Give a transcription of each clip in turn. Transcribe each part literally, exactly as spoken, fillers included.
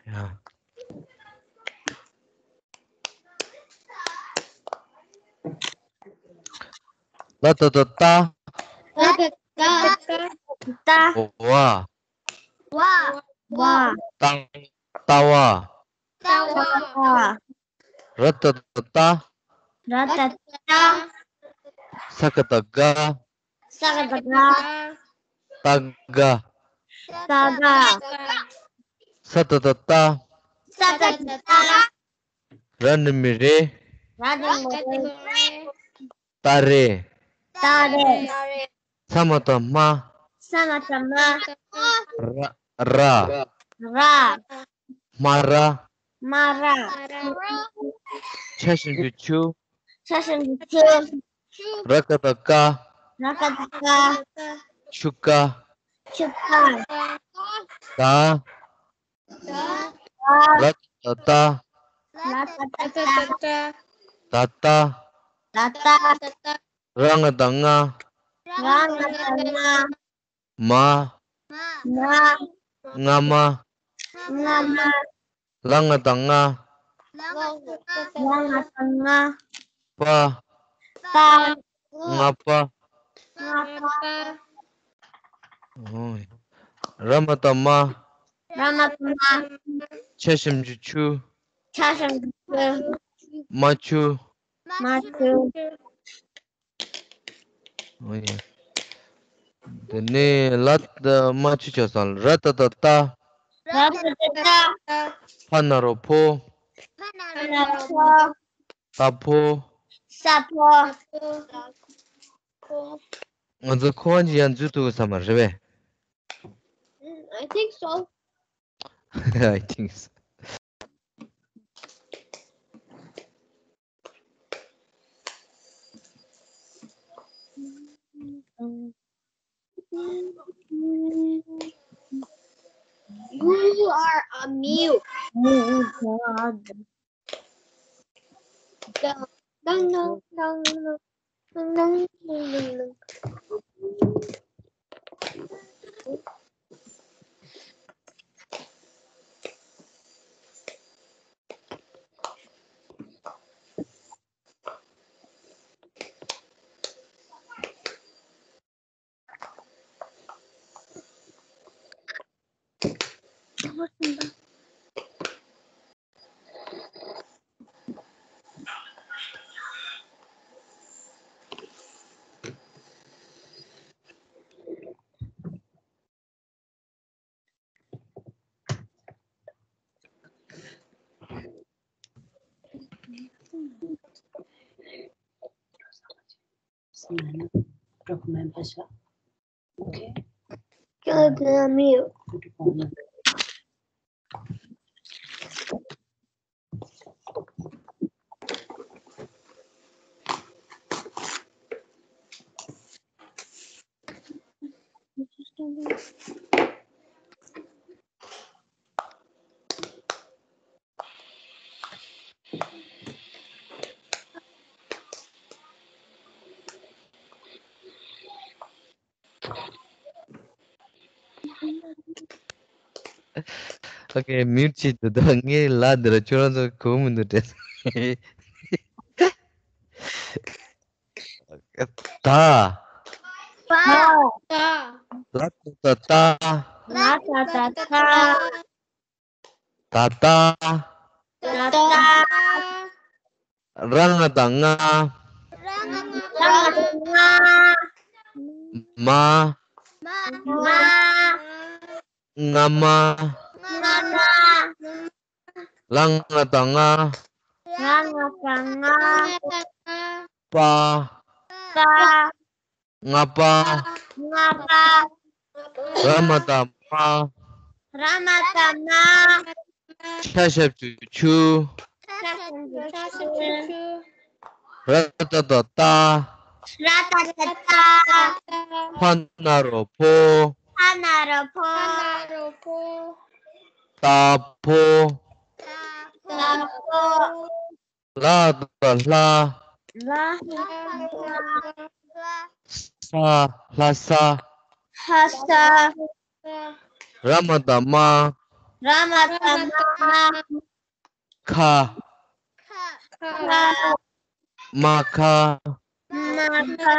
ཡ། ལ་ཏ་བཏགས་ལྟ། ལ་ཏ་བཏགས་ལྟ། ལྟ། བ། བ། བ། ལྟ། ལྟ་བ། ལྟ་བ། ར་ཏ་བཏགས་རྟ། ར་ཏ་བཏགས་རྟ། ས་ཀ་བཏགས་སྐ། ས་ཀ་བཏགས་སྐ། སྟ་སྐ། སྟ་སྐ། ས་ཏ་བཏགས་སྟ། ས་ཏ་བཏགས་སྟ། ར་འགྲེང་བུ་རེ། ར་འགྲེང་བུ་རེ། སྟ་རེ། སྟ་རེ། ས་མ་བཏགས་སྨ། ས་མ་བཏགས་སྨ། ར། ར། ར། སྨ་ར། སྨ་ར། ཆ་ཞབས་ཀྱུ་ཆུ། ཆ་ཞབས་ཀྱུ་ཆུ། ར་ཀ་བཏགས་རྐ། ར་ཀ་བཏགས་རྐ། ཆུ་རྐ། ཆུ་རྐ། ད། ད། ལ་ཏ་བཏགས་ལྟ། ལ་ཏ་བཏགས་ལྟ། ད་ལྟ། ད་ལྟ། ར་ང་བཏགས་རྔ། ར་ང་བཏགས་རྔ། མ། མ། རྔ་མ། རྔ་མ། ལ་ང་བཏགས་ལྔ། ལ་ང་བཏགས་ལྔ། པ། པ། རྔ་པ། རྔ་པ། ཨོ། ར་མ་བཏགས་རྨ། ར་མ་བཏགས་རྨ། ཆ་ཞབས་ཀྱུ་ཆུ། ཆ་ཞབས་ཀྱུ་ཆུ། རྨ་ཆུ། རྨ་ཆུ། ཨོ་ཡ། དེ་ནས་ལ་ཏ་རྨ་ཆུ་ཆགས་སོང་། ར་ཏ་བཏགས་རྟ། ར་ཏ་བཏགས་རྟ། ཕ་ན་རོ་ཕོ། ཕ་ན་རོ་ཕོ། རྟ་ཕོ། རྟ་ཕོ། ང་ཚོ་ཁོ་རང་གིས་ཡང་འཛུལ་ཐུབ་ས་མ་རེད་པས། Mm, I think so. I think so. You are a mute. Oh, God. Okay. Okay, mute བྱེད་དུས་ད་ངའི་ལ་འདི་ལ་ཁྱོད་རང་ཚོ་གོ་མི་འདུག་དྲན། ད། ད། ལ་ཏ་བཏགས་ལྟ། ལ་ཏ་བཏགས་ལྟ། ད་ལྟ། ད་ལྟ། ར་ང་བཏགས་རྔ། ར་ང་བཏགས་རྔ། མ། མ། རྔ་མ། རྔ་མ། ལ་ང་བཏགས་ལྔ། ལ་ང་བཏགས་ལྔ། པ། པ། རྔ་པ། རྔ་པ། ར་མ་བཏགས་རྨ། ར་མ་བཏགས་རྨ། ཆ་ཞབས་ཀྱུ་ཆུ། ཆ་ཞབས་ཀྱུ་ཆུ། ར་ཏ་བཏགས་རྟ། ར་ཏ་བཏགས་རྟ། ཕ་ན་རོ་ཕོ། ཕ་ན་རོ་ཕོ། རྟ་ཕོ། རྟ་ཕོ། ལ་ཏ་བཏགས་ལྷ། ལྷ། ས། ལྷ་ས། ལྷ་ས། ར་མ་བཏགས་རྨ། ར་མ་བཏགས་རྨ། ཁ། ཁ། མ་ཁ། མ་ཁ།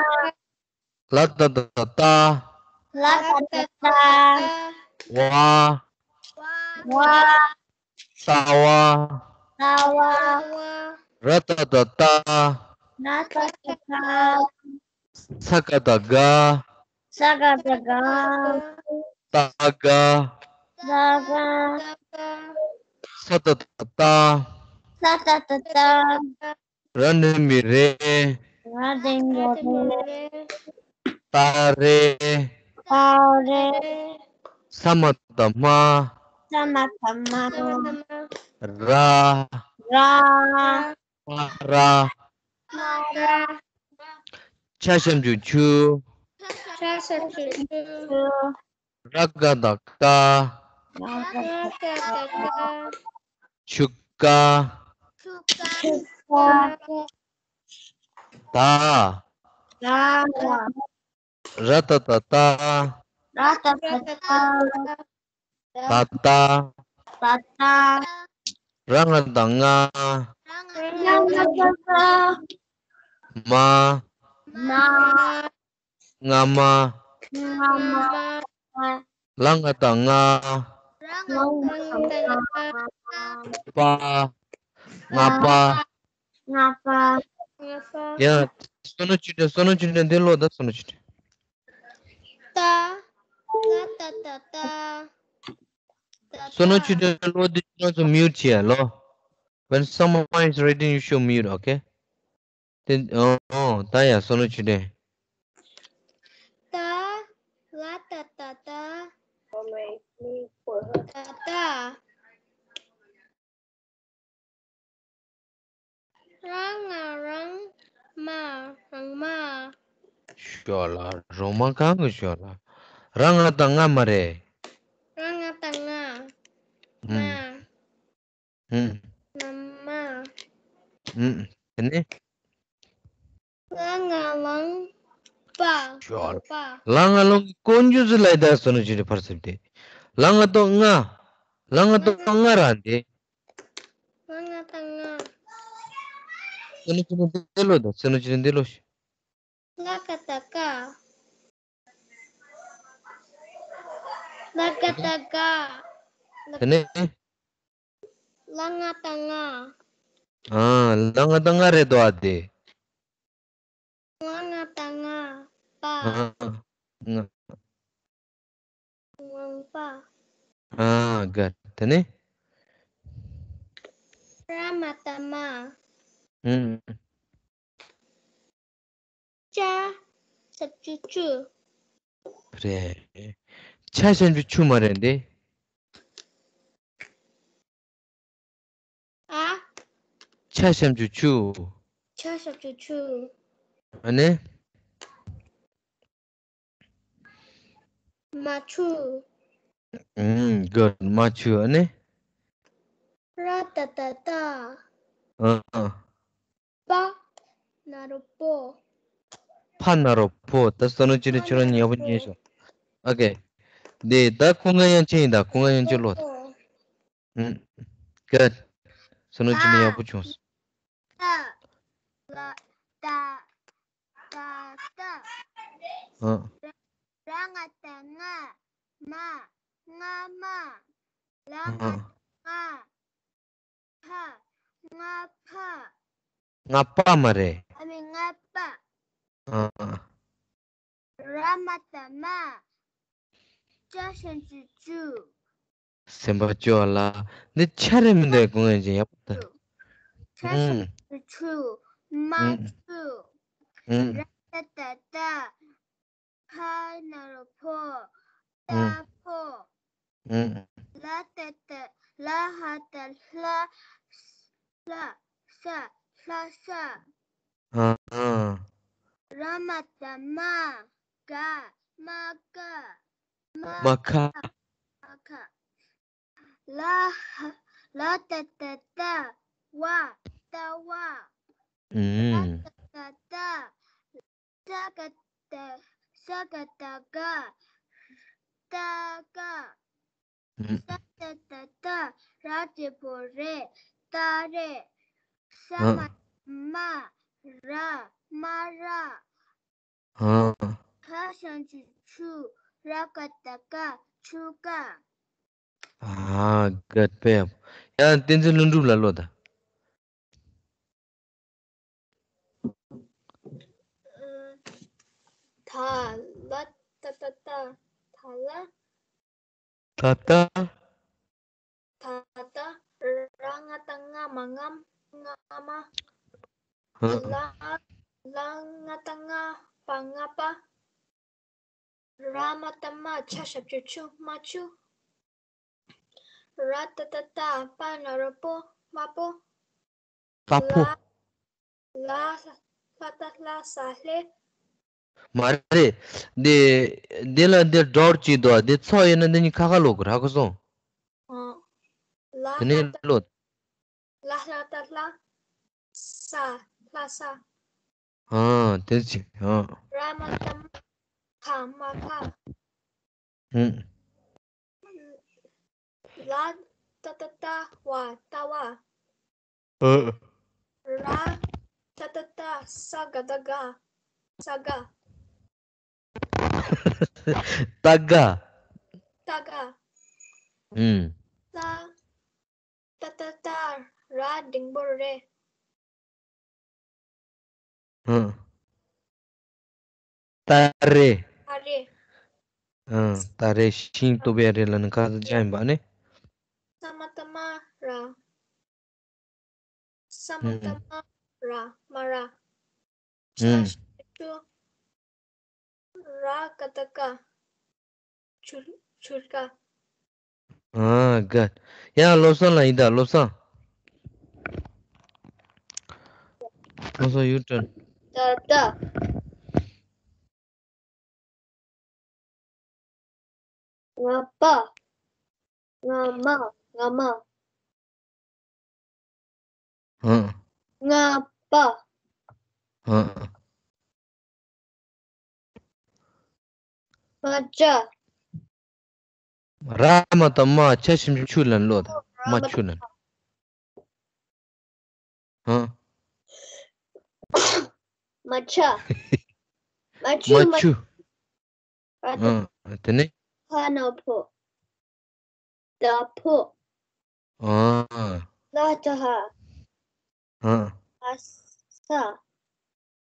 ལ་ཏ་བཏགས་ལྟ། ལ་ཏ་བཏགས་ལྟ། ཝ། ཝ། ལྟ་བ། ལྟ་བ། ར་ཏ་བཏགས་རྟ། ར་ཏ་བཏགས་རྟ། ས་ག་བཏགས་སྒ། ས་ག་བཏགས་སྒ། ལྟ་སྒ། ལྟ་སྒ། ས་ཏ་བཏགས་སྟ། ས་ཏ་བཏགས་སྟ། ར་འགྲེང་བུ་རེ། ར་འགྲེང་བུ་རེ། ཏ་རེ། ཏ་རེ། ས་མ་བཏགས་སྨ། ས་མ་བཏགས་སྨ། ར། ར། སྨ་ར། སྨ་ར། ཆ་ཞབས་ཀྱུ་ཆུ། ཆ་ཞབས་ཀྱུ་ཆུ། ར་ག་བཏགས་རྐ། ར་ག་བཏགས་རྐ། ཆུ་རྐ། ཆུ་རྐ། ད། ད། ར་ཏ་བཏགས་རྟ། ར་ཏ་བཏགས་རྟ། ད་ལྟ། ད་ལྟ། ར་ང་བཏགས་རྔ། ར་ང་བཏགས་རྔ། མ། མ། རྔ་མ། རྔ་མ། ལ་ང་བཏགས་ལྔ། ལ་ང་བཏགས་ལྔ། པ། རྔ་པ། རྔ་པ། ཡ། བསོད་ནམས་ཆོས་སྒྲོན། བསོད་ནམས་ཆོས་སྒྲོན་འདི་ཀློག་དང་། བསོད་ནམས་ཆོས་སྒྲོན། ཏ། ལ་ཏ་བཏགས་ཏ། ཏ། བསོད་ནམས་ཆོས་སྒྲོན་ཀློག་དུས་ཁྱེད་རང་ཚོ་མིའུ་ཊི་བྱེད་ཡ་ལོ། When someone is reading, you should mute, okay? དེ། ཨོ། ད་ཡ། བསོད་ནམས་ཆོས་སྒྲོན། ཏ། ལ་ཏ་བཏགས་ཏ། ཏ་ཏ། ར་ང་རང་མ། རང་མ། ཞོག་ལ། རོ་མ་གང་གི་ཞོག་ལ། ར་ང་བཏགས་རྔ་མ་རེད། ར་ང་བཏགས་རྔ། མ། ཨུམ། རྔ་མ། ཨུམ། དེ་ནས། ལ་ང་ལང་པ། ཞོག་ལ། པ། ལ་ང་ལང་དཀོན་མཆོག་ཟེར་ལ་ཡི་ད། བསོད་ནམས་ཆོས་སྒྲོན་ཕར་ཟེར་ཏེ། ལ་ང་བཏགས་རྔ། ལ་ང་བཏགས་རྔ་ར་འདི། ལ་ང་བཏགས་རྔ། བསོད་ནམས་ཆོས་སྒྲོན་འདི་ཀློག་དང་། བསོད་ནམས་ཆོས་སྒྲོན་འདི་ཀློག་ཤིག་ལ་ག་བཏགས་ལྐ། ལ་ག་བཏགས་ལྐ། དེ་ནས། ལ་ང་བཏགས་རྔ། ཨ། ལ་ང་བཏགས་རྔ་རེད་དོ་ཨ་དེ། ལ་ང་བཏགས་རྔ། པ། ཨ། རྔ། རྔ་པ། ཨ། ག། དེ་ནས། ར་མ་བཏགས་རྨ། ཨུམ། ཅ་ཞབས་ཀྱུ་ཅུ། རེད། ཆ་ཞབས་ཀྱུ་ཆུ་མ་རེད་འདི། ཨ། ཆ་ཞབས་ཀྱུ་ཆུ། ཆ་ཞབས་ཀྱུ་ཆུ། ཨ་ནི། མ་ཆུ། ཨུམ། གྷུཌ། མ་ཆུ། ཨ་ནི། ར་ཏ་བཏགས་རྟ། ཨ། པ། ན་རོ་པོ། ཕ་ན་རོ་ཕོ། ད་བསོད་ནམས་ཆོས་སྒྲོན་ཁྱོད་རང་ཉན་པོ་ཉན་ཤོག་ཨོ་ཁེ། འདི་ད་སྐུ་ངལ་དབྱངས་ཅན་ཡིན། ད་སྐུ་ངལ་དབྱངས་ཅན་ཀློག་ཨུམ། གྷུཌ། བསོད་ནམས་ཆོས་སྒྲོན་ཡག་པོ་བྱུང་སོང་། ཏ། ལ། ཏ། ཏ། ཏ། ཨ། ར་ང་བཏགས་རྔ། མ། རྔ་མ། ལ་ང་བཏགས་ལྔ། ཕ། རྔ་ཕ། རྔ་པ་མ་རེད། ཨ་མི་རྔ་པ། ཨ། ར་མ་བཏགས་རྨ། ཅ་ཞབས་ཀྱུ་ཅུ། སེམས་པ་སྐྱོ་བ་ལ། འདི་ཆ་རེད་མི་འདུག་སྐུ་ངལ་ཅན་ཡག་པོ་ད། ཆ་ཞབས་ཀྱུ་ཆུ། མ་ཆུ། ཨུམ། ར་ཏ་བཏགས་རྟ། ཕ་ན་རོ་ཕོ། རྟ་ཕོ། ཨུམ། ལ་ཏ་བཏགས་ལ་ཧ་བཏགས་ལྷ། ལྷ། ས། ལྷ་ས། ཨ། ཨ། ར་མ་བཏགས་རྨ། ག། རྨ་ཀ། རྨ་ཁ། རྨ་ཁ། ལ་ཧ། ལ་ཏ་བཏགས་ལྟ། བ། ལྟ་བ། ཨུམ། ཏ་ག་བཏགས་ཏ། ས་ག་བཏགས་ས་ག་བཏགས་སྒ། ལྟ་སྒ། ཨུམ། ས་ཏ་བཏགས་ ཏ་བཞི་པོ་རེད། ཏ་རེད། ས་ཨ། མ་མ། ར་མ་ར། ཨ། ཁ་ཞབས་ཀྱུ་ཁྱུ། ར་ཀ་བཏགས་རྐ་ཆུ་རྐ་ཨ། ག་པས། ཡང་བསྟན་འཛིན་ལྷུན་གྲུབ་ལ་ཀློག་དང་། ད་ལ་ཏ་བཏགས་ཏ། ད་ལ། ད་ལྟ། ད་ལྟ། ར་ང་བཏགས་རྔ་མ་རྔམ། རྔ་མ། ཧ། ལ། ལ་ང་བཏགས་ལྔ་པ། རྔ་པ། ར་མ་བཏགས་རྨ། ཆ་ཞབས་ཀྱུ་ཆུ། རྨ་ཆུ། ར་ཏ་བཏགས་རྟ། པ་ན་རོ་པོ། རྨ་པོ། པ་ཕོ། ལ། ལ་ལྷ་བཏགས་ལྷ། ས་ལྷས། མ་རེད། འདི། འདི་ལ་འདི་སྒྲ་གཅིག་འདུག་འདི་ཚོགས་ཡིན་ན་འདི་གཉིས་ཁ་ཁ་ལོག་གི་ར་གོ་སོང་། ཨོ། ལ་དེ་ནས་ལྷ་བཏགས་ལོ། ལ་ལྷ་བཏགས་ལྷ། ས། ལྷ་ས། ཨ། དེ་ཅི། ཨ། ར་མ་བཏགས་རྨ། ཁ། རྨ་ཁ། ཧུམ། ལ་ཏ་བཏགས་ལྟ་བ། ལྟ་བ། ཨ། ར་ཏ་བཏགས་རྟ། ས་ག་བཏགས་སྒ། ས་སྒ། ལྟ་སྒ། ལྟ་སྒ། ཨུམ། ལ་ཏ་བཏགས་ལྟ། ར་འགྲེང་བུ་རེ། ཨ། ཏ་རེ། ཏ་རེ། ཨ། ཏ་རེ་ཤིང་ཏོ་བའི་རེ་ལ་ནི་ཁ་ས་ཅན་ཡིན་པ་ནི། ས་མ་བཏགས་སྨ། ར། ས་མ་བཏགས་སྨ། ར། སྨ་ར། ཆ་ཞབས་ཀྱུ་ཆུ། ར་ཀ་བཏགས་རྐ་ཆུ། ཆུ་རྐ་ཨ། ག་ཡང་བློ་བཟང་ལ་ཡིན་ད། བློ་བཟང་། བློ་བཟང་your turn། ད་ད། ང་པ། ང་མ། ང་མ། ཧ། ང་པ། ཧ། མ་ཆ། ར་མ་བཏགས་རྨ། ཆ་ཞབས་ཀྱུ་ཆུ་ལ་ཀློག་དང་། རྨ་ཆུ་ལ། ཧ། མ་ཆ། མ་ཆུ། མ་མ་ཆུ། ཨ། དེ་ནས། ཕ་ན་ཕོ། ད་ཕོ། ཨ། ལ་ཏ་ལྷ། ཨ། ལྷ་ས།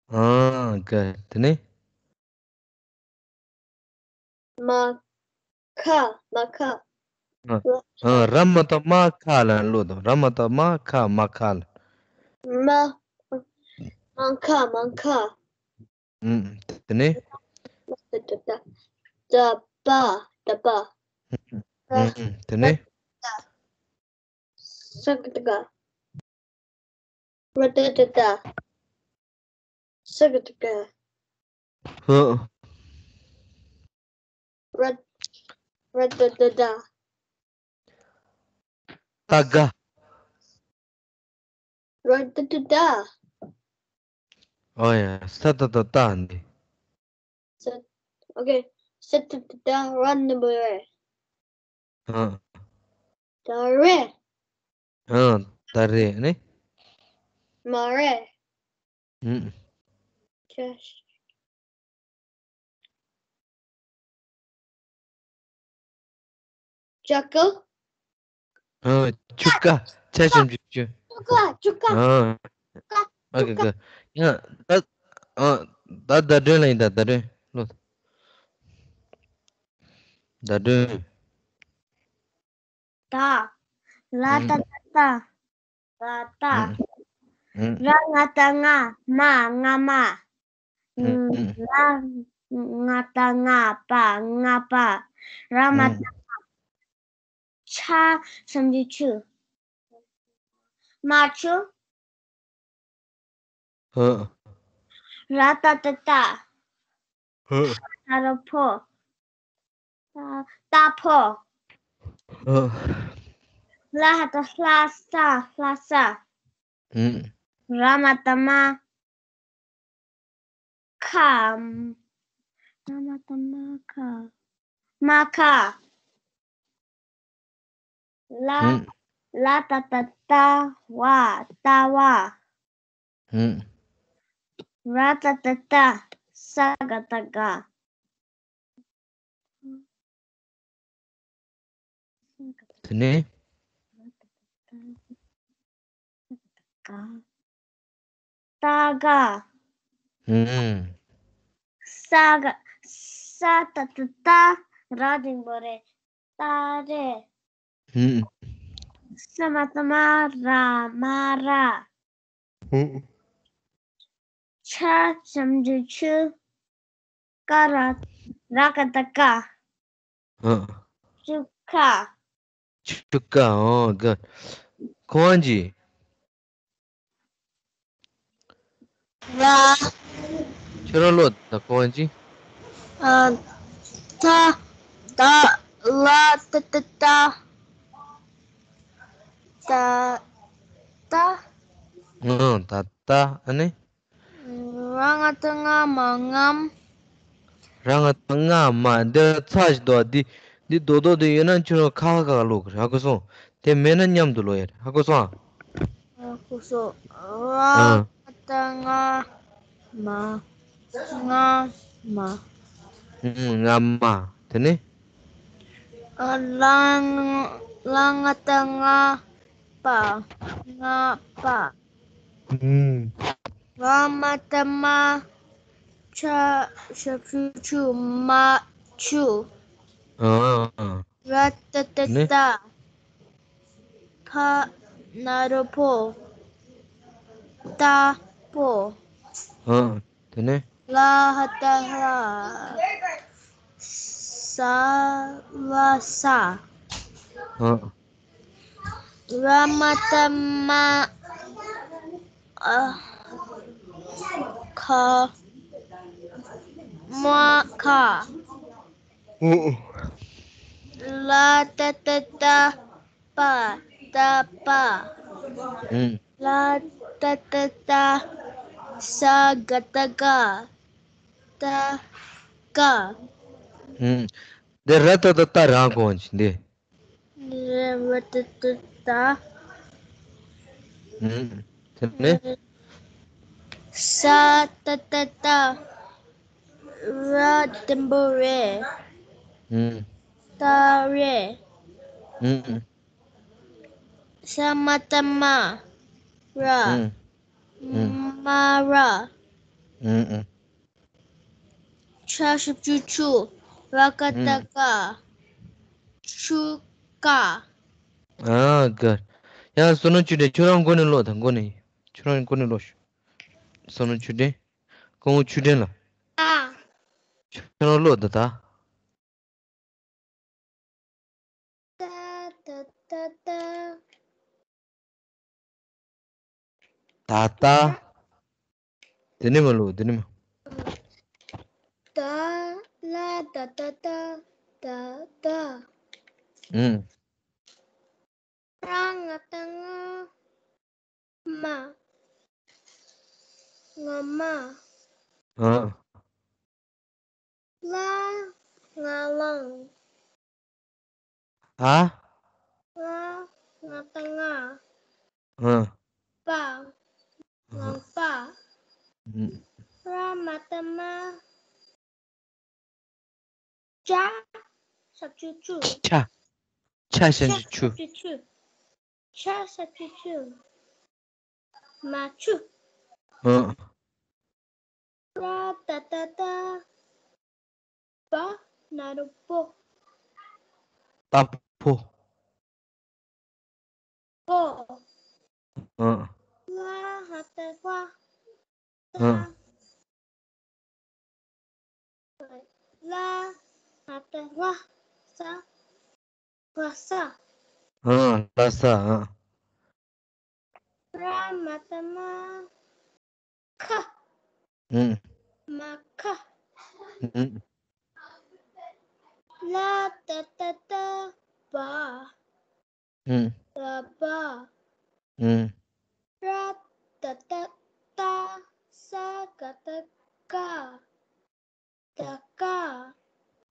ཨ། ག་དེ་ནས། མ་ཁ། མ་ཁ། ཨ། ཨ། ར་མ་བཏགས་རྨ། ཁ་ལ་ཀློག་དང་། ར་མ་བཏགས་རྨ། ཁ། མ་ཁ་ལ། མ། མ་ཁ། མ་ཁ། ཨུམ། དེ་ནས། ད་ད་ད། ད་པ། ད་པ། ཨུམ། དེ་ནས། ས་ཀ་བཏགས་སྒ། ར་ཏ་བཏགས་རྟ། ས་ཀ་བཏགས་སྒ། ཧ། ར། ར་ཏ་བཏགས་རྟ། རྟ་སྒ། ར་ཏ་བཏགས་རྟ། ཨོ་ཡ། ས་ཏ་བཏགས་སྟ་འདི། ས། ཨོ་ཀེ། ས་ཏ་བཏགས་སྟ། ར་འགྲེང་བུ་རེ། ཧ། ད་རེ། ཧ། ད་རེ་ནི། མ་རེད། ཨུམ། ཅ། ཅ་ཀ། ཨ། ཆུ་ཀ། ཆ་ཞབས་ཀྱུ་ཆུ། ཆུ་ཀ། ཆུ་ཀ། ཨ། ཀ། ཨ་ཀ་ཀ། ཡ། ད། ཨ། ད་ཟླ་སྒྲོན་ལ་ཡིན་ད། ཟླ་སྒྲོན་ལོ། ཟླ་སྒྲོན། ད། ལ་ཏ་བཏགས་ལྟ། ལ་ལྟ། ཨུམ། ཨུམ། ར་ང་བཏགས་རྔ། མ། རྔ་མ། ཨུམ། ལ་ང་བཏགས་ལྔ་པ། ལྔ་པ། ར་མ་བཏགས་རྨ། ཆ་ཞབས་ཀྱུ་ཆུ། རྨ་ཆུ། ཧ། ར་ཏ་བཏགས་རྟ། ཧ། ཕ་ན་རོ་ཕོ། རྟ་ཕོ། ཧ། ལ་ལྷ་བཏགས་ལྷ། ས། ལྷ་ས། ཨུམ། ར་མ་བཏགས་རྨ། ཁ། ར་མ་བཏགས་རྨ་ཁ། རྨ་ཁ། ལ། ཨུམ། ལ་ཏ་བཏགས་ལྟ་བ། ལྟ་བ། ཧུམ། ར་ཏ་བཏགས་ལྟ། ས་ག་བཏགས་ལྒ། དེ་ནས། ལྟ་སྒ། ཧུམ། ས་ག་ས་ཏ་བཏགས་ལྟ། ར་འགྲེང་བུ་རེ། ལྟ་རེ། ཧུམ། ས་མ་བཏགས་སྨ། ར་སྨ་ར། ཧུམ། ཆ་ཞབས་ཀྱུ་ཆུ། ཀ་ར། ར་ག་བཏགས་ཀ། ཧ། ཆུ་ཁ། ཆུ་ཁ། ཨོ་ག་ཁོང་གི། ར། ཁྱོད་རང་ཀློག་ད་ཁོང་གི། ཨ། ད། ད། ལ་ཏ་བཏགས་ལྟ། ད། ད། ཨང་། ད་ད་ཨ་ནི། ར་ང་བཏགས་རྔ། མ་རྔམ། ར་ང་བཏགས་རྔ། མ། འདི་ཚ་ཞིག་འདུག་འདི། འདི་རྡོག་རྡོག་འདི་ཡོད་ན་ཁྱོད་རང་ཁ་ཁ་ཁ་ཀློག་གི་རེད། ཧ་གོ་སོང་། དེ་མེད་ན་མཉམ་དུ་ཀློག་ཡ་རེད། ཧ་གོ་སོང་ཨ། ཧ་གོ་སོང་། ར་ཨ། ང་བཏགས་རྔ། མ། རྔ་མ། ཨུམ། རྔ་མ། དེ་ནས། ཨ། ལ། ལ་ང་བཏགས་ལྔ། པ། རྔ་པ། ཨུམ། ར་མ་བཏགས་རྨ། ཆ་ཞབས་ཀྱུ་ཆུ། རྨ་ཆུ། ཨ། ར་ཏ་བཏགས་ལྟ། ཕ་ན་རོ་ཕོ། རྟ་ཕོ། ཨ། དེ་ནས། ལ་ཧ་བཏགས་ལྷ། ས་ལྷ་ས། ཨ། ར་མ་བཏགས་རྨ། ཨ། ཁ། རྨ་ཁ། ཨུ། ལ་ཏ་བཏགས་ལྟ། པ། རྟ་པ། ཨུ། ལ་ཏ་བཏགས་ལྟ། ས་ག་བཏགས་སྒ། ཏ་སྒ། ཨུ། འདི་ར་ཏ་བཏགས་རྟ་རང་དགོངས་ཀྱི་འདི། ར་ཏ་བཏགས་རྟ། ཨུ། དེ་ནས། ས་ཏ་བཏགས་སྟ། ར་འགྲེང་བུ་རེ། ཨུ། སྟ་རེ། ཨུ། ས་མ་བཏགས་སྨ། ར། ཨུ། ཨུ། སྨ་ར། ཨུ། ཨུ། ཆ་ཞབས་ཀྱུ་ཆུ། ར་ག་བཏགས་རྒ། ཆུ་རྒ། ཨ་ག་ཡང་བསོད་ནམས་ཆོས་སྒྲོན། ཁྱོད་རང་མགོ་ནས་ཀློག་དང་། མགོ་ནས། ཁྱོད་རང་མགོ་ནས་ཀློག་ཤོག་བསོད་ནམས་ཆོས་སྒྲོན། སྐུ་ངོ་ཆོས་སྒྲོན་ལགས། ཨ། ཁྱོད་རང་ཀློག་དང་ད། ཏ་ཏ་ཏ་ཏ། ད་ལྟ། དེ་ནས་མར་ཀློག་དེ་ནས་མར། ད་ལ་ཏ་ཏ་ཏ། ད་ལྟ། ཨུམ། ར་ང་བཏགས་རྔ། མ། རྔ་མ། ཨ། ལ་ང་གླང་། ཨ། ལ་ང་བཏགས་ལྔ། ཨ། པ། ཨ། གླང་པ། ཨུམ། ར་མ་བཏགས་རྨ། ཅ་ཞབས་ཀྱུ་ཅུ། ཆ། ཆ་ཞབས་ཀྱུ་ཆུ། ཆ་ཞབས་ཀྱུ་ཆུ། ཆ་ཞབས་ཀྱུ་ཆུ། མ་ཆུ། ཨ། ར་ཏ་བཏགས་རྟ། བ་ན་རོ་བོ། རྟ་ཕོ། ཕོ། ཨ། ལ་ཧ་བཏགས་ལྷ། ཨ། ལ་ཧ་བཏགས་ལྷ། ས། ལྷ་ས། ཨ། ལྷ་ས། ཨ། ར་མ་བཏགས་རྨ། ཁ། ཨུམ། མ་ཁ། ཨུམ། ལ་ཏ་བཏགས་ལྟ། བ། ཨུམ། ལ་བ། ཨུམ། ར་ཏ་བཏགས་རྟ། ས་ག་བཏགས་སྒ། སྟ་སྒ།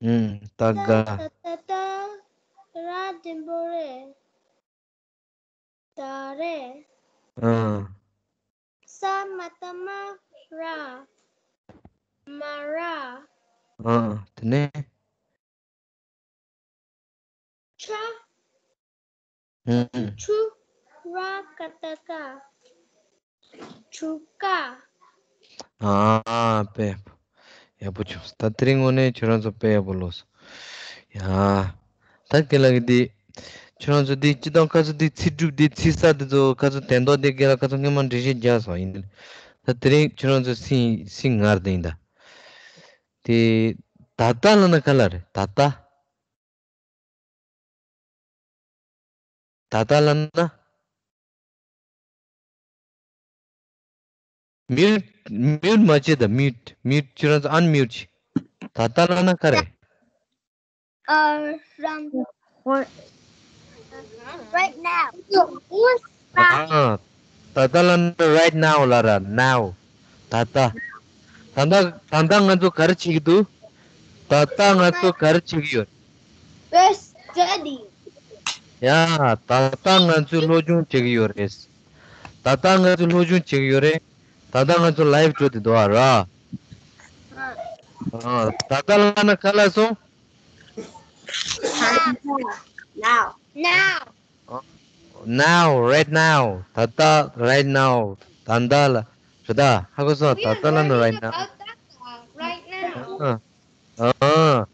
ཨུམ། སྟ་སྒ། ལ་ཏ་བཏགས་ལྟ། ར་འགྲེང་བུ་རེ། ད་རེ། ཨ། ས་མ་བཏགས་སྨ་ར། སྨ་ར། ཨ། དེ་ནས། ཆ། ཨུམ། ཆུ། ར་ཀ་བཏགས་སྐ། ཆུ་སྐ། ཨ། དཔེ་ཡག་པོ་བྱུང་། ད་དེ་རིང་དངོས་གནས་ཁྱོད་རང་ཚོ་དཔེ་ཡག་པོ་ལོས་སོང་། ཡ། ད་རྒན་ལགས་ཀྱིས་འདི། ཁྱོད་རང་ཚོ་འདི་སྤྱིར་བཏང་ཁ་སང་འདི་ཚིག་གྲུབ་འདི་ཚིག་གསར་འདི་ཚོ་ཁ་སང་དོན་དག་འདི་རྒན་ལགས་ཁ་སང་སྔོན་མ་འགྲེལ་བཤད་རྒྱག་སོང་ཡིན། ད་དེ་རིང་ཁྱོད་རང་ཚོ་སིང་སིང་ངར་དེ་ཡིན་ད། དེ། ད་ལྟ་ལབ་ན་ག་ལབ་རེད། ད་ལྟ། ད་ལྟ་ལབ་ན། མིའུཊ། མིའུཊ་མ་བྱེད་ད། མིའུཊ། མིའུཊ། ཁྱོད་རང་ཚོ་ཨན་མིའུཊ་བྱེད། ད་ལྟ་ལབ་ན་ག་རེ། ཨ། རང་། Right now. ཨ། ད་ལྟ་ལབ་ན་right now ལབ་ར། now. ད་ལྟ། ད་ལྟ་ད་ལྟ་ང་ཚོ་ག་རེ་བྱེད་ཀྱི་འདུག་ད་ལྟ་ང་ཚོ་ག་རེ་བྱེད་ཀྱི་ཡོད། We're studying. ཡ། ད་ལྟ་ང་ཚོས་སློབ་སྦྱོང་བྱེད་ཀྱི་ཡོད་རེད། ད་ལྟ་ང་ཚོས་སློབ་སྦྱོང་བྱེད་ཀྱི་ཡོད་རེད། ད་ལྟ་ང་ཚོ་ལའིབ་འགྲོ་བསྡད་འདུག་ཨ་ར། ཨ། ད་ལྟ་ལབ་ན་ག་ལབ་སོང་། Now. Now. Now, right now. ད་ལྟ། right now. ད་ལྟ་ལ། རེད་ད། ཧ་གོ་སོང་། ད་ལྟ་ལབ་ན་right now. Right now. ཨ། ཨ།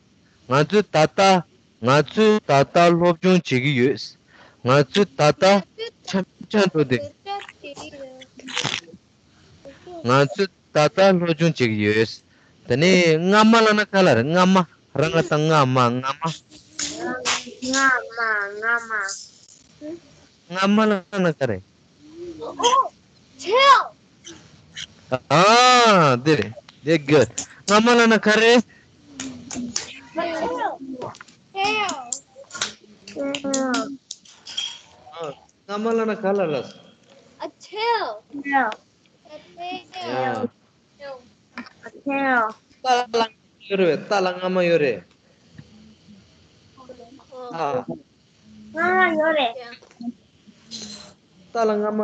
ང་ཚོས་ད་ལྟ། ང་ཚོས་ད་ལྟ་སློབ་སྦྱོང་བྱེད་ཀྱི་ཡོད། ང་ཚོས་ད་ལྟ་འཆམ་འཆམ་འགྲོ་དེ། ང་ཚོས་ད་ལྟ་སློབ་སྦྱོང་བྱེད་ཀྱི་ཡོད། དེ་ནས་སྔ་མ་ལབ་ན་ག་ལབ་རེད། སྔ་མ། ར་ང་བཏགས་སྔ་མ། སྔ་མ། སྔ་མ། སྔ་མ། སྔ་མ་ལབ་ན་ག་རེ། Till. ཨ། དེ་རེད། དེ་གི། སྔ་མ་ལབ་ན་ག་རེ། Till. Till. ཨ། སྔ་མ་ལབ་ན་ག་ལབ་རེད། Until. Yeah. Until. Until. ད་ལ་ཡོད་རེད། ད་ལ་སྔ་མ་ཡོད་རེད། ཨ། སྔ་མ་ཡོད་རེད། ད་ལ་སྔ་མ།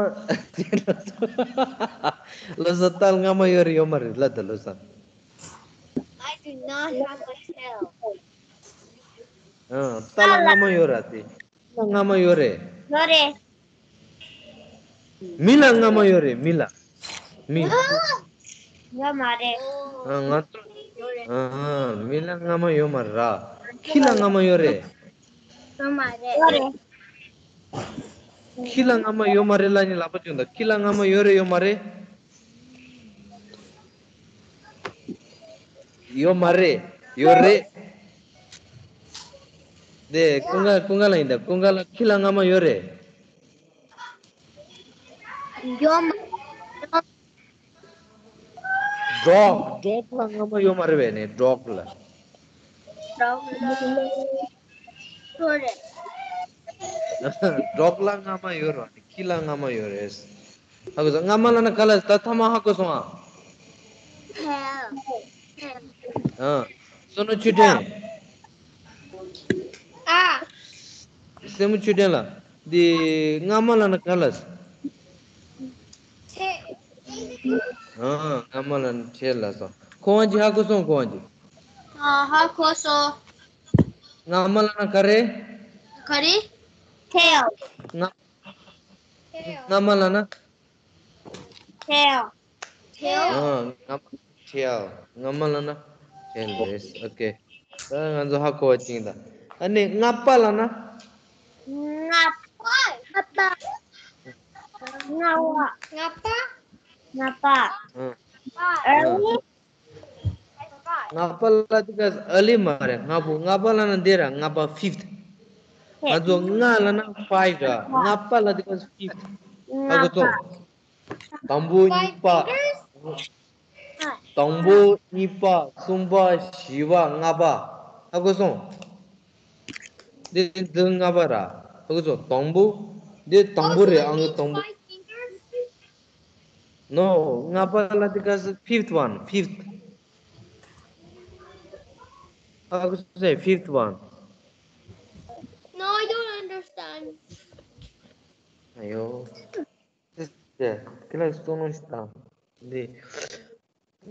ལོ་སར། ད་ལ་སྔ་མ་ཡོད་རེད། ཡོད་མ་རེད་ལབ་ད་ལོ་སར། I do not have a tail. ཨ། ད་ལ་སྔ་མ་ཡོད་རེད་དེ། ལ་སྔ་མ་ཡོད་རེད། ཡོད་རེད། མི་ལ་སྔ་མ་ཡོད་རེད། མི་ལ། མི། ཡོད་མ་རེད། ཨ། ང་ཚོ། ཨ། མི་ལ་སྔ་མ་ཡོད་མ་རེད་ར། ཁྱི་ལ་སྔ་མ་ཡོད་རེད། ཡོད་མ་རེད། ཡོད་རེད། ཁྱི་ལ་སྔ་མ་ཡོད་མ་རེད་ལབ་ནི་ལག་པ་བརྐྱངས་དང་། ཁྱི་ལ་སྔ་མ་ཡོད་རེད། ཡོད་མ་རེད། ཡོད་མ་རེད། ཡོད་རེད། དེ་ཀུན་དགའ། ཀུན་དགའ་ལ་ཡིན་ད། ཀུན་དགའ་ལ་ཁྱི་ལ་སྔ་མ་ཡོད་རེད། ཡོད་མ། ཌོག་ཌོག་ལ་སྔ་མ་ཡོད་མ་རེད་པས་ནི། ཌོག་ལ། ཌོག་ལ་ཡོད་རེད། ཌོག་ལ་སྔ་མ་ཡོད་རེད་པས་ནི། ཁྱི་ལ་སྔ་མ་ཡོད་རེད། ཧ་གོ་སོང་། སྔ་མ་ལབ་ན་ག་ལབ། ད་ཐ་མ་ཧ་གོ་སོང་ཨ། ཨ། བསོད་ནམས་ཆོས་སྒྲོན། ཨ། སྲས་མོ་ཆོས་སྒྲོན་ལགས། འདི་སྔ་མ་ལབ་ན་ག་ལབ། ཚེ། ཨ། སྔ་མ་ལབ་ན་ཚེ་ལབ་སོང་། ཁོ་རང་གིས་ཧ་གོ་སོང་། ཁོ་རང་གིས། ཨ། ཧ་གོ་སོང་། སྔ་མ་ལབ་ན་ག་རེ། ག་རེ། ཚེ། སྔ། སྔ་མ་ལབ་ན། ཚེ། ཚེ། ཨ། སྔ་མ། ཚེ། སྔ་མ་ལབ་ན་ཚེ་རེད། ཨོ་ཁེ། ད་ང་ཚོ་ཧ་གོ་བ་ཅིག་ཡིན་ད། ཨ་ནི་སྔ་པ་ལབ་ན། སྔ་པ། སྔ་པ། སྔ་པ། སྔ་པ། ཨ། ཨ། སྔ་པ་ལབ་དུས་སྐབས་སུ་ཨར་ལི་མ་རེད། སྔ་པོ། སྔ་པ་ལབ་ན་འདི་ར། སྔ་པ། ཕིཕ་ཐི། ང་ཚོ་སྔ་ལབ་ན་ཕའིབ་ར། སྔ་པ་ལབ་དུས་སྐབས་སུ་ཕིཕ་ཐི། ཧ་གོ་སོང་། དང་པོ། གཉིས་པ། དང་པོ། གཉིས་པ། གསུམ་པ། བཞི་པ། ལྔ་པ། ཧ་གོ་སོང་། འདི་འདི་ལྔ་པ་ར། ཧ་གོ་སོང་། དང་པོ། འདི་དང་པོ་རེད། ཨང་ཀི་དང་པོ། ནོ། སྔ་པ་ལབ་དུས་སྐབས་སུ་ཕིཕ་ཐི་ཝན། ཕིཕ་ཐི། ཧ་གོ་སོང་། ཕིཕ་ཐི་ཝན། No, I don't understand. ཨ་ཡོ། ཏེ་ཏེ་ཁྱེད་ལ་གསུང་ནོ་ཞིག་དང་། འདི།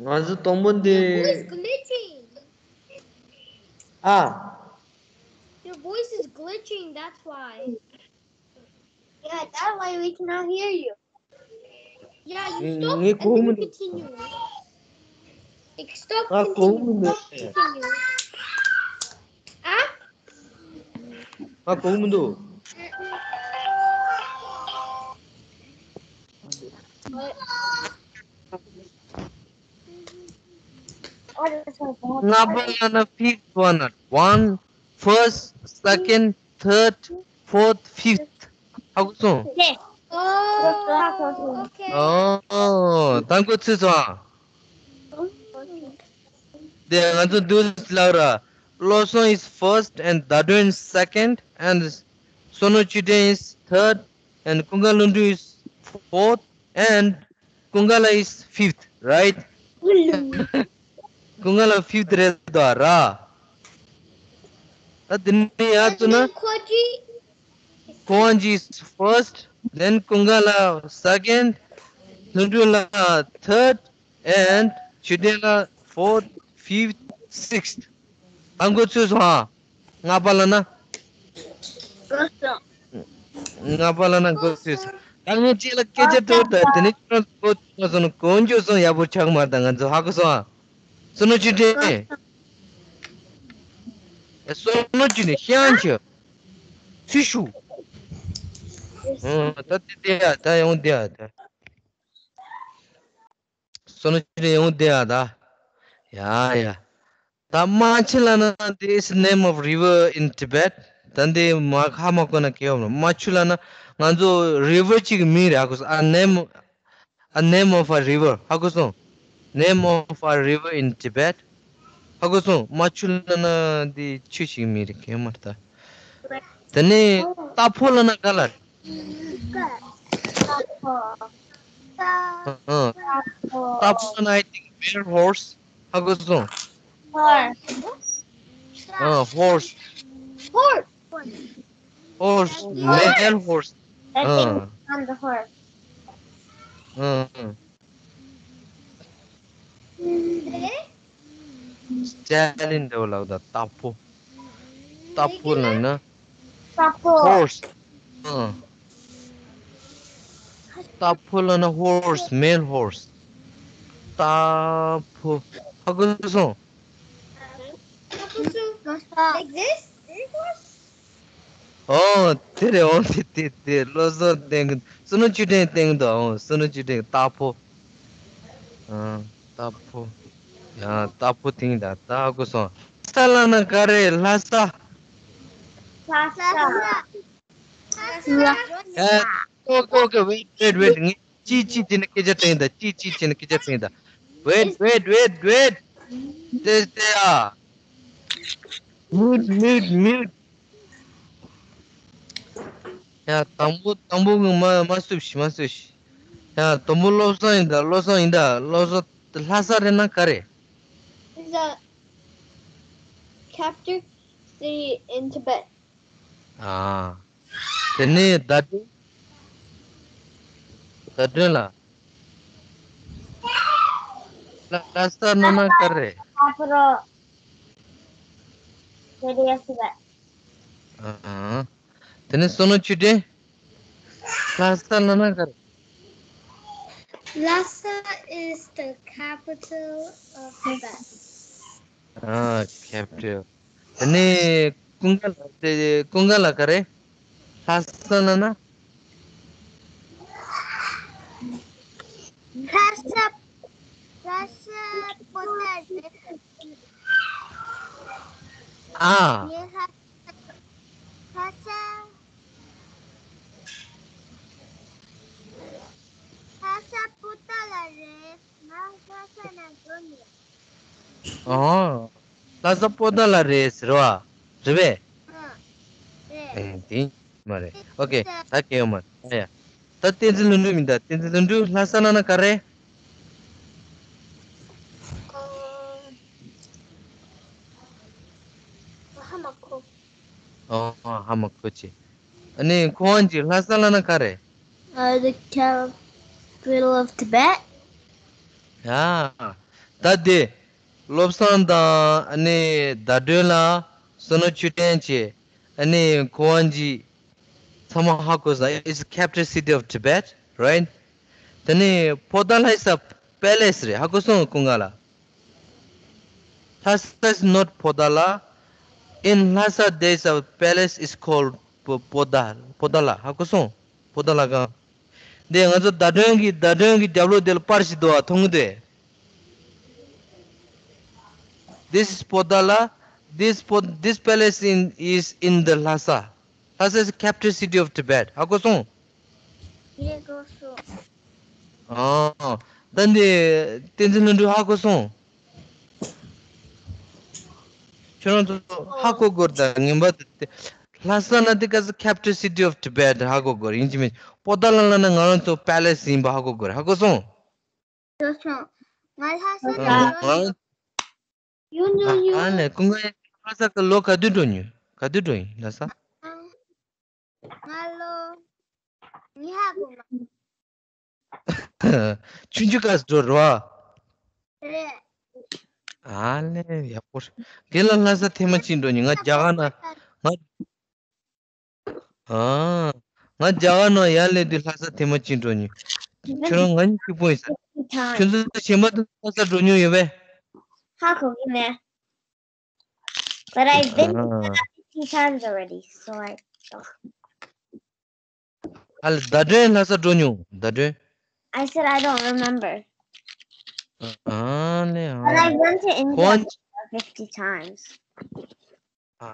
ང་ཚོ་དང་པོ་འདི། Your voice glitching. ཨ། Your voice is glitching, that's why. Yeah, that's why we cannot hear you. Yeah, you stop ངས་and གོ་མི་then འདུག continue. Like, stop ང་གོ་མི་continue. འདུག Stop continue. ཨ། ང་གོ་མི་འདུག་ལྔ་པ་ལ་ན་fifth one, one, first, second, third, fourth, fifth. ཧ་གོ་སོང་། Oh, okay. ཨོ། ད་གོ་ཚོད་སོང་ཨ། དེ་ང་ཚོ་འདུག་ལབ་ར། བློ་བཟང་is first and Dadun is second and Sonu Chuden is third and Kunga Lundu is fourth and Kungala is fifth, right? Kungala fifth རེད་དོ་ར། ད་དེ་ནས་ཡར་ཚུར་ན། Koji. Kowanji is first, then Kungala second, Lundu la third, and Chuden la fourth, fifth, sixth. ད་གོ་ཚོད་སོང་ཨ། ལྔ་པ་ལ་ན། ལྔ་པ་ལ་ན་གོ་ཚོད་སོང་། ད་ངས་ཅིག་ལ་སྐད་ཆ་འདྲི་ད། དེ་ནས་ཁྱོད་གོ་ཚོད་སོང་ན་གོ་འཇུ་སོང་ཡག་པོ་ཆགས་མ་རེད། ད་ང་ཚོ་ཧ་གོ་སོང་ཨ། སོ་ནོ་ཅི་དྲན། སོ་ནོ་ཅི་ནས་ཤེས་ཡང་ཆེ། ཚུལ་ཤུགས། ད་དེ་དེ་ཡ་ད་ཡོང་དེ་ཡ་ད། སོ་ནོ་ཅི་ནས་ཡོང་དེ་ཡ་ད། ཡ་ཡ། ད་རྨ་ཆུ་ལ་ན་this is name of river in Tibet. ད་འདི་མ་ཧ་མ་གོ་ན་གལ་ཡོད་མ་རེད། རྨ་ཆུ་ལ་ན་ང་ཚོ་river གཅིག་གི་མིང་རེད། ཧ་གོ་སོང་ཨ། name, a name of a river. ཧ་གོ་སོང་། Name of a river in Tibet. ཧ་གོ་སོང་། རྨ་ཆུ་ལ་ན་འདི་ཆུ་ཞིག་མིང་རེད། གལ་མ་རེད་ད། དེ་ནས་རྟ་ཕོ་ལ་ན་ག་ལ་རེད། ཨ། རྟ་ཕོ་ལ་ན་I think male horse. ཧ་གོ་སོང་། Horse. ཨ། horse. Horse. Horse. Male horse. ཨ། ཨ། ཨ། སི་ཊེ་ལིན་འདྲ་བོ་ལབ་ད། རྟ་ཕོ། རྟ་ཕོ་ལབ་ན། རྟ་ཕོ། ཧོར་སི། ཨ། རྟ་ཕོ་ལབ་ན་ཧོར་སི། མེལ་ཧོར་སི། རྟ་ཕོ། ཧ་གོ་སོང་། Like this? ཨོ། དེ་རེད། ཨོ། དེ་དེ་དེ་བློ་བཟང་བསྟན་གི། བསོད་ནམས་ཆོས་སྒྲོན་བསྟན་གི་འདུག་ཨོ། བསོད་ནམས་ཆོས་སྒྲོན། རྟ་ཕོ། ཨ། རྟ་ཕོ། ཡང་རྟ་ཕོ་དེང་ད་ད་ཧ་གོ་སོང་། ལྷ་ས་ལབ་ན་ག་རེ། ལྷ་ས། ལྷ་ས། ལྷ་ས། ཨ། ཨོ་ཀེ་ཨོ་ཀེ། wait, wait, wait. ངས་ཅི་ཅི་བྱས་ནས་སྐད་ཆ་དྲན་ད། ཅི་ཅི་བྱས་ནས་སྐད་ཆ་དྲན་ད། wait, wait, wait, wait. དེ་དེ་ཨ། mute, mute, mute. ཡ། དང་པོ་དང་པོ་གི་མ་མ་བསུབ་ཤིག་མ་བསུབ་ཤིག་ཡ། དང་པོ་བློ་བཟང་ཡིན་ད། བློ་བཟང་ཡིན་ད། བློ་བཟང་། ལྷ་ས་རེད་ན་ག་རེ། Is a capital city in Tibet. ཨ། དེ་ནས་ད་དུང་། ད་དུང་ལ། ལྷ་ས་ལབ་ན་ག་རེ། ཨ། དེ་ནས་བསོད་ནམས་ཆོས་སྒྲོན། ལྷ་ས་ལབ་ན་ག་རེ། Lhasa is the capital of Tibet. ཨ། capital། དེ་ནས་ཀུན་དགའ་ལ། དེ་ཀུན་དགའ་ལ་ག་རེ། ལྷ་ས་ལབ་ན། ལྷ་ས། ལྷ་ས་པོ་ཏ་རེད། ཨ། ངས་ལྷ་ལྷ་ས། ལྷ་ས་པོ་ཏ་ལ་རེད། ང་ལྷ་ས་ནས་འགྲོ་ནས། ཨོ། ལྷ་ས་པོ་ཏ་ལ་རེད་ཟེར་བ། རེད་པས། ཨ། རེད། ཨེ། དེ་མ་རེད། ཨོ་ཀེ། ད་གལ་ཡོད་མ་རེད། ཨ་ཡ། ད་བསྟན་འཛིན་ལྷུན་གྲུབ་མིན་ད། བསྟན་འཛིན་ལྷུན་གྲུབ། ལྷ་ས་ལབ་ན་ག་རེ། ཨ། ཧ་མ་གོ། ཨོ། ཧ་མ་གོ་ཅི། ཨ་ནི་ཁོ་རང་གི་ལྷ་ས་ལབ་ན་ག་རེ། Uh, the capital of Tibet? ཡ། ད་དེ། བློ་བཟང་དང་ཨ་ནི་ཟླ་སྒྲོན་ལ་བསོད་ནམས་ཆོས་སྒྲོན་བཅས་ཨ་ནི་ཁོ་ཝན་ཇི་ཚང་མ་ཧ་གོ་ས། It's capital city of Tibet, right? དེ་ནི་པོ་ཏཱ་ལ་is a palace རེད། ཧ་གོ་སོང་ཀུན་དགའ་ལགས། Lhasa is not Potala. In Lhasa, there is a palace is called Po- Poda- Potala. ཧ་གོ་སོང་། པོ་ཏཱ་ལ་སྒང་། འདི་ང་ཚོ་ཟླ་སྒྲོན་གྱི་ཟླ་སྒྲོན་གྱི་རྒྱབ་ལོགས་དེ་ལ་པར་ཞིག་འདུག་བ། མཐོང་གི་འདུག This is Potala. This po- this palace in is in the Lhasa. Lhasa is capital city of Tibet. ཧ་གོ་སོང་། ཡེ་གོ་སོང་། ཨ། ད་འདི་བསྟན་འཛིན་ལྷུན་གྲུབ་ཧ་གོ་སོང་། ཁྱོད་རང་ཚོ་ཧ་གོ་དགོས་རེད། ད་ངན་པ་དེ་ལྷ་ས་ན་དེ་ག་ས་capital city of Tibet ཧ་གོ་དགོས་རེད། ཡིན་གཅིག་མིན་གཅིག་པོ་ཏཱ་ལ་ལ་ན་ང་རང་ཚོ་palace ཡིན་པ་ཧ་གོ་དགོས་རེད། ཧ་གོ་སོང་། ཡོད་སོང་། ང་ལྷ་ས་ཨ། ནས་ཡོང་། ང་ཡོང་ཡོང་ཡོང་། ཨ་ལས་ཀུན་དགའ་ལྷ་ས་ག་ལོ་ག་དུས་འགྲོ་མྱོང་། ག་དུས་འགྲོ་ཡིན་ལྷ་ས། ང་ལོ་ཉི་ཤུ་གོང་མ། ཆུང་ཆུང་སྐབས་སུ་འགྲོ་རོགས། རེད། ཨ་ལས་ཡག་པོ་རེད། དེ་ལ་ལྷ་ས་ཐེངས་མ་གཅིག་འགྲོ་མྱོང་། ང་རྒྱ་གར་ན་ང་། ཨ། ང་རྒྱ་གར་ནང་ཡར་སླེབས་དུས་ལྷ་ས་ཐེངས་མ་གཅིག་འགྲོ་མྱོང་། ཁྱོད་རང་ང་གཉིས་གཅིག་པོ་ཡིན་ས། ཁྱོད་ཚོ་གཞན་པ་དུ་ལྷ་ས་འགྲོ་མྱོང་ཡོད་པས། ཧ་གོ་གི་མེད། But I've been to ཨ། Lhasa fifty times already, so I don't. ཨ་ལ་ཟླ་སྒྲོན་ལྷ་ས་འགྲོ་མྱོང་། ཟླ་སྒྲོན། I said I don't remember. ཨ་ལས་ཨ། But I went to India ཁོང་། fifty times. ཨ་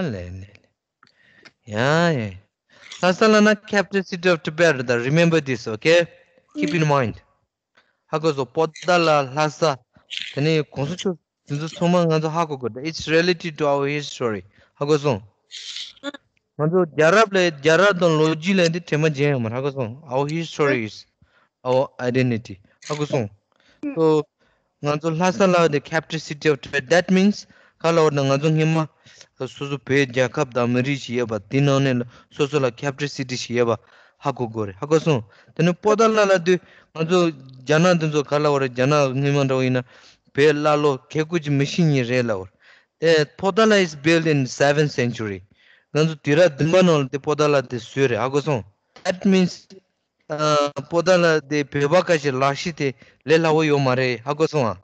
ལས་ལས་ལས། ཡ་ཡ། ལྷ་ས་ལ་ན་capital city of Tibet རེད་ད། Remember this, okay? Keep in mind. ཧ་གོ་སོང་། པོ་ཏཱ་ལ། ལྷ་ས། དེ་ནས་གོང་ས་མཆོག་དེ་ཚོ་ཚང་མ་ང་ཚོ་ཧ་གོ་དགོས་ད། It's related to our history. ཧ་གོ་སོང་། ང་ཚོ་རྒྱལ་རབས་ལས་རྒྱལ་རབས་དང་ལོ་རྒྱུས་ལས་འདི་དྲན་པ་བརྗེད་ཡོང་མ་རེད། ཧ་གོ་སོང་། Our history is our identity. ཧ་གོ་སོང་། So ང་ཚོ་ལྷ་ས་ལ་the capital city of Tibet. That means ག་ལ་བར་ན་ང་ཚོ་སྔོན་མ་སོ་སོ་བོད་རྒྱལ་ཁབ་དང་མི་རིགས་ཤིག་ཡོད་པ་དེ་ནང་ནས་སོ་སོ་ལ་capital city ཞིག་ཡོད་པ་ཧ་གོ་དགོས་རེད། ཧ་གོ་སོང་། དེ་ནས་པོ་ཏཱ་ལ་ལ་དུས་ང་ཚོ་རྒྱ་ནག་དེ་ཚོ་ག་ལ་བར་རྒྱ་ནག་སྔོན་མ་འདྲ་བོ་ཡིན་ན་བོད་ཀླ་ཀློ་གལ་ཀུ་ཅི་མི་ཤེས་ཉིན་རེད་ལ་བར། དེ་པོ་ཏཱ་ལ་is built in seventh century. ང་ཚོ་དུས་རབས་བདུན་པ་ནང་ལ་དེ་པོ་ཏཱ་ལ་དེ་བཟོས་རེད། ཧ་གོ་སོང་། That means ཨ། པོ་ཏཱ་ལ་དེ་བོད་པ་ཁ་ཤས་ལག་ཤེས་དེ་ལས་སླ་བོ་ཡོད་མ་རེད། ཧ་གོ་སོང་ཨ།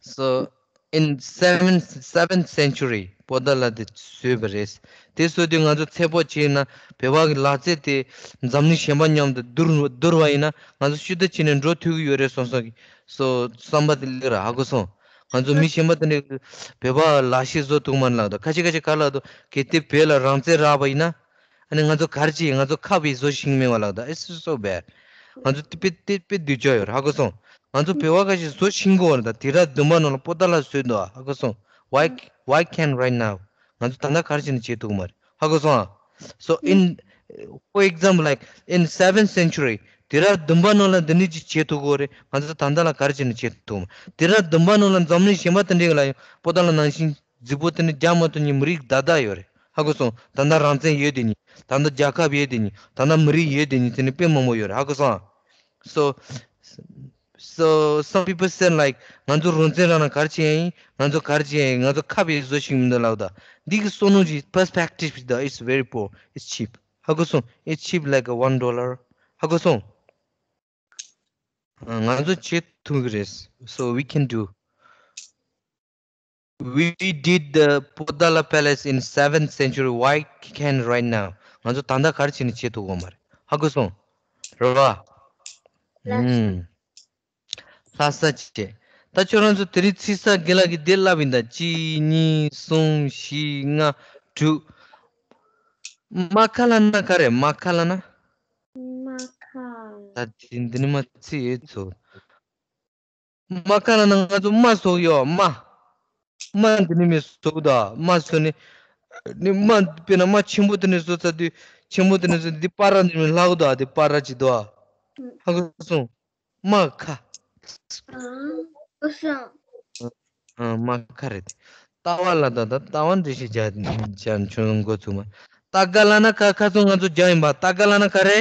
So in seventh seventh century པོ་ཏཱ་ལ་དེ་བཟོས་པ་རེད། དེ་བཟོས་དུས་ང་ཚོ་ཚེ་འཕོ་བྱས་ན་བོད་པ་གི་ལག་རྩལ་དེ་འཛམ་གླིང་གཞན་པ་མཉམ་དུ་བསྡུར་བསྡུར་བ་ཡིན་ན་ང་ཚོ་ཤུལ་ད་ཕྱིན་ནས་འགྲོ་ཐུབ་ཀྱི་ཡོད་རེད་བསམ་སོང་གི། So བསམ་པ་དེ་སླེབས་ར། ཧ་གོ་སོང་། ང་ཚོ་མི་གཞན་པ་དེ་འདྲ་བོད་པ་ལག་ཤེས་བཟོ་ཐུབ་མ་ལགས་ད། ཁ་ཤས་ཁ་ཤས་ག་ལགས་ད་གལ་ཏེ་བོད་ལ་རང་བཙན་རག་པ་ཡིན་ན། ཨ་ནི་ང་ཚོ་ག་རེ་བྱེད། ང་ཚོ་ཁ་བའི་བཟོ་ཤེས་མེད་པ་ལགས་ད། It's so bad. ང་ཚོ་དེ་དཔེ་དེ་དཔེ་སྡུག་ཅག་ཡོད་རེད། ཧ་གོ་སོང་། ང་ཚོ་བོད་པ་ཁ་ཤས་བཟོ་ཤེས་ཀྱི་ཡོད་རེད་ད། དུས་རབས་བདུན་པ་ནང་ལ་པོ་ཏཱ་ལ་བཟོས་འདུག་ཨ། ཧ་གོ་སོང་། Why why can't right now? ང་ཚོ་ད་ལྟ་ག་རེ་བྱས་ནས་བྱེད་ཐུབ་ཀྱི་མ་རེད། ཧ་གོ་སོང་ཨ། So in for example, like in seventh century དུས་རབས་བདུན་པ་ནང་ལ་འདི་འདྲ་ཅིག་བྱེད་ཐུབ་ཀྱི་ཡོད་རེད། ང་ཚོ་ད་ལྟ་ལ་ག་རེ་བྱས་ནས་བྱེད་ཐུབ་ཀྱི་མ་རེད། དུས་རབས་བདུན་པ་ནང་ལ་འཛམ་གླིང་གཞན་པ་དེ་འདྲ་ལ་ཡང་པོ་ཏཱ་ལ་ནང་བཞིན་རྫིག་པོ་དེ་ནི་རྒྱག་མ་ཐུབ་མཁན་མི་རིགས་བདག་བདག་ཡོད་རེད། ཧ་གོ་སོང་། ད་ལྟ་རང་བཙན་ཡོད་དེ་ཉིད། ད་ལྟ་རྒྱལ་ཁབ་ཡོད་དེ་ཉིད། ད་ལྟ་མི་རིགས་ཡོད་དེ་ཉིད་དེ་ནི་དཔེ་མང་པོ་ཡོད་རེད། ཧ་གོ་སོང་ཨ། So so some people said like ང་ཚོ་རང་བཙན་རག་ན་ག་རེ་བྱེད་ཡིན། ང་ཚོ་ག་རེ་བྱེད་ཡིན། ང་ཚོ་ཁ་བའི་བཟོ་ཤེས་མི་འདུག་ལབ་ད། འདི་གི་བསམ་བློ་ཅིག་perspective ད། It's very poor. It's cheap. ཧ་གོ་སོང་། It's cheap like a one dollar. ཧ་གོ་སོང་། ང་ཚོ་བྱེད་ཐུབ་ཀྱི་རེད། So we can do. We did the Potala Palace in seventh century. Why can't right now? ང་ཚོ་ད་ལྟ་ག་རེ་བྱས་ནས་བྱེད་ཐུབ་ཀྱི་མ་རེད། ཧ་གོ་སོང་། རེད་བ། ལགས་སོ། ཨུམ། ལྷ་ས་བྱས། ད་ཁྱོད་རང་ཚོ་དེ་རིང་ཚིག་གསར་རྒན་ལགས་ཀྱིས་འདི་ལབ་ཡིན་ད། གཅིག་གཉིས་གསུམ་བཞི་ལྔ་དྲུག་མ་ཁ་ལ་ན་ག་རེ། མ་ཁ་ལ་ན། མ་ཁ། ད་འདི་འདི་ནི་མ་ཚིག་ཡོད་ཚོ། མ་ཁ་ལ་ན་ང་ཚོ་མ་ཟོག་ཡོད་མ། མ་འདི་ནི་མི་ཟོག་ད། མ་ཟོ་ནི། ནི་མ་དཔེར་ན་མ་ཆེན་པོ་དེ་ནི་ཟོ་ཚ་དུས་ཆེན་པོ་དེ་ནི་ཟོ་འདི་པ་ར་འདི་མི་ལྷག་ད། འདི་པ་ར་ཅི་ད། ཧ་གོ་སོང་། མ་ཁ། ཨ། ཨ། མ་ཁ་རེད། ལྟ་བ་ལ་ད་ད་ལྟ་བ་འདྲི་ཞིག་བྱ་བྱ་ཆུང་འགོ་ཚུགས་མ། ཏ་ག་ལབ་ན་ཁ་ཁ་སང་ང་ཚོ་སྦྱངས་ཡིན་པ། ཏ་ག་ལབ་ན་ག་རེ།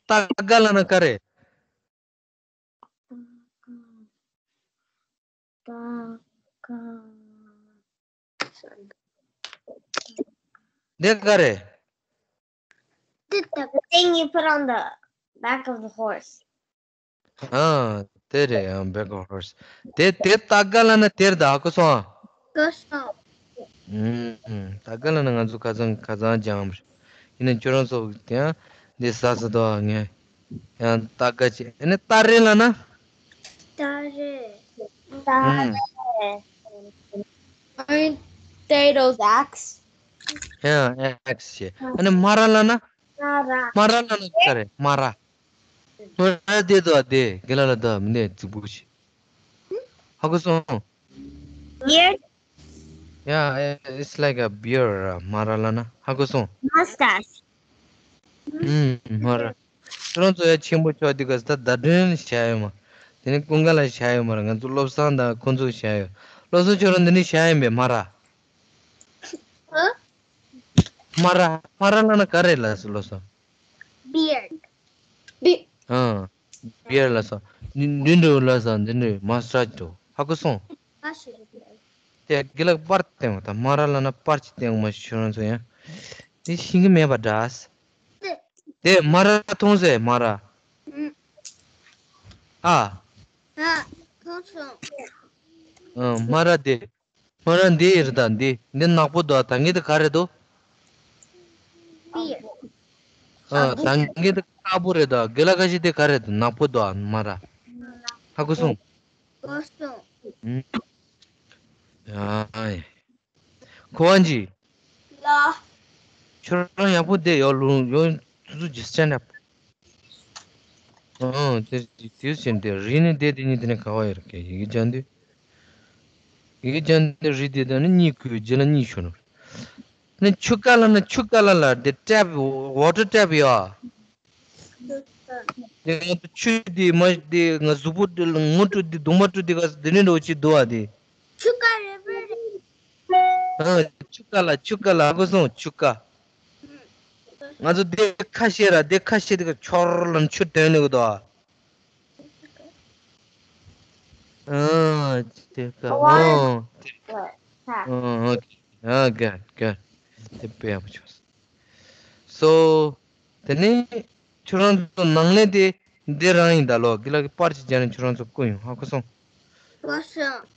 ཏ་ག་ལབ་ན་ག་རེ། ཏ་ག། འདི་ག་རེ། The thing you put on the back of the horse. ཨ། དེ་རེད། ཨ། back of horse. དེ་དེ་ཏ་ག་ལབ་ན་དེར་ད་ཧ་གོ་སོང་ཨ། གོ་སོང་། ཨུམ། ཏ་ག་ལབ་ན་ང་ཚོ་ཁ་སང་ཁ་སང་སྦྱངས་པ་རེད། ཡིན་ནའི་ཁྱོད་རང་ཚོ་དེ་ཡང་འདི་ཟ་ཟ་དོ་ངས་ཡང་ཏ་ག་བྱས། ཨ་ནི་ཏ་རེ་ལབ་ན། ཏ་རེ། ཏ་ཨུམ། རེ། Aren't potatoes axe? ཡང་ཨེགས་བྱས། ཨ་ནི་སྨ་ར་ལབ་ན། སྨ་ར། སྨ་ར་ལབ་ན་ག་རེ། སྨ་ར། སྨ་ར་དེ་དོ་དེ་དགེ་ལགས་ལ་དོ་མི་ནས་རྫིག་པོ་ཞིག་ཧ་གོ་སོང་། Beard. Yeah, it's like a beard. སྨ་ར་ལབ་ན་ཧ་གོ་སོང་། Mustache. ཨུམ། སྨ་ར། ཁྱོད་རང་ཚོ་ཡ་ཆེན་པོ་ཆགས་དུས་ག་ས་ད་བརྡ་དོན་བྱ་ཡོད་མ། དེ་ནི་ཀུན་དགའ་ལ་བྱ་ཡོད་མ་རེད། ང་ཚོ་བློ་བཟང་དང་ཁོང་ཚོ་བྱ་ཡོད། བློ་བཟང་ཁྱོད་རང་འདི་ནི་བྱ་ཡིན་པས་སྨ་ར། ཨ། སྨ་ར། སྨ་ར་ལབ་ན་ག་རེ་ལབ་སོང་བློ་བཟང་། Beard. Be- ཨ། བི་ཡར་ལབ་སོང་། འདི་འདི་འདྲ་ལབ་སོང་། འདི་འདྲ་མ་སི་ཊ་ཆི་འདྲ་ཧ་གོ་སོང་། ཨ་ཤི་རེད། དེ་དགེ་ལགས་པར་བསྟན་པ་དང་སྨ་ར་ལབ་ན་པར་ཅིག་བསྟན་དགོས་མ་ཤི་རང་ཚོ་ཡང་། དེ་ཤེས་ཀྱི་མེད་པ་འདྲ། དེ་སྨ་ར་མཐོང་ཟེར་སྨ་ར། ཨུམ། ཨ། ཨ། མཐོང་སོང་། ཨ། སྨ་ར་དེ། སྨ་ར་འདི་ཡིན་རེད་ད། འདི་འདི་ནག་པོ་འདུག་ད་ངེད་དེ་ག་རེ་འདུག་པི། ཨ། ད་ངེད་དེ་དཀར་པོ་རེད་ད། དགེ་ལགས་ཁ་ཤས་དེ་ག་རེ་འདུག་ནག་པོ་འདུག་ཨ། སྨ་ར་ཧ་གོ་སོང་། གོ་སོང་། ཨུམ། ཡ་ཡ། གོ་བ་འཇི། ལ། ཁྱོད་རང་ཡག་པོ་བསྡད་ཡོད་ལུང་ཡོད། ཐུ་ཐུ་ཇི་སི་ཊེན་ཌི་ཨབ། ཨང་། དེ་དེ་བཞིན་དེ་རི་ནི་དེ་དེ་གཉིས་དེ་ནི་ག་བ་ཡོད་རེད། ཡི་གེ་སྦྱང་དུས། ཡི་གེ་སྦྱང་དུས་རི་དེ་དང་ནི་གཉིས་ཁུལ་རྗེས་ལ་གཉིས་ཤོར་ནོ། ནི་ཆུ་ཀ་ལ་ན་ཆུ་ཀ་ལ་ལ་དེ་ཊེབ་ཝ་ཊར་ཊེབ་ཡོད། དེ་ང་ཚོ་ཆུ་དེ་མ་དེ་ང་གཟུགས་པོ་དེ་ངོ་སྤྲུད་དེ་གདོང་པ་སྤྲུད་དེ་ག་དེ་ནི་འགྲོ་ཅི་འདུག་ཨ་དེ། ཆུ་ཀ་རེད་པས་རེད། ཨ། ཆུ་ཀ་ལ་ཆུ་ཀ་ལ་གོ་སོང་ཆུ་ཀ། ང་ཚོ་དེ་ཁ་ཤས་ར་དེ་ཁ་ཤས་དེ་ག་ཆོར་ལ་ཆུ་དོན་ནི་གོ་དོ། ཨ། དེ་ཀ་ཨོ། ཨ། ཨོ་ཀེ། ཨ། ག་ག་དེ་དཔེ་ཡག་པོ་བྱུང་སོང་། དེ་ནས་ཁྱོད་རང་ཚོ་ནང་ལས་དེ་འདི་རང་ཡིན་ད་ལོ། དགེ་ལགས་ཀྱི་པར་ཅིག་སྦྱར་ནས་ཁྱོད་རང་ཚོ་བསྐུར་ཡོང་། ཧ་གོ་སོང་། གོ་སོང་།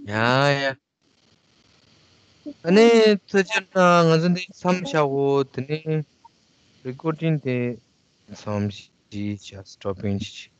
ཡ་ཡ། ཨ་ནི་ཚེ་ཆེན་ང་ཚོ་འདི་མཚམས་བཞག་གོ། དེ་ནི་རི་ཀོར་ཌིང་དེ་མཚམས་ཞིག་བྱ། སི་ཊོ་པིང་ཞིག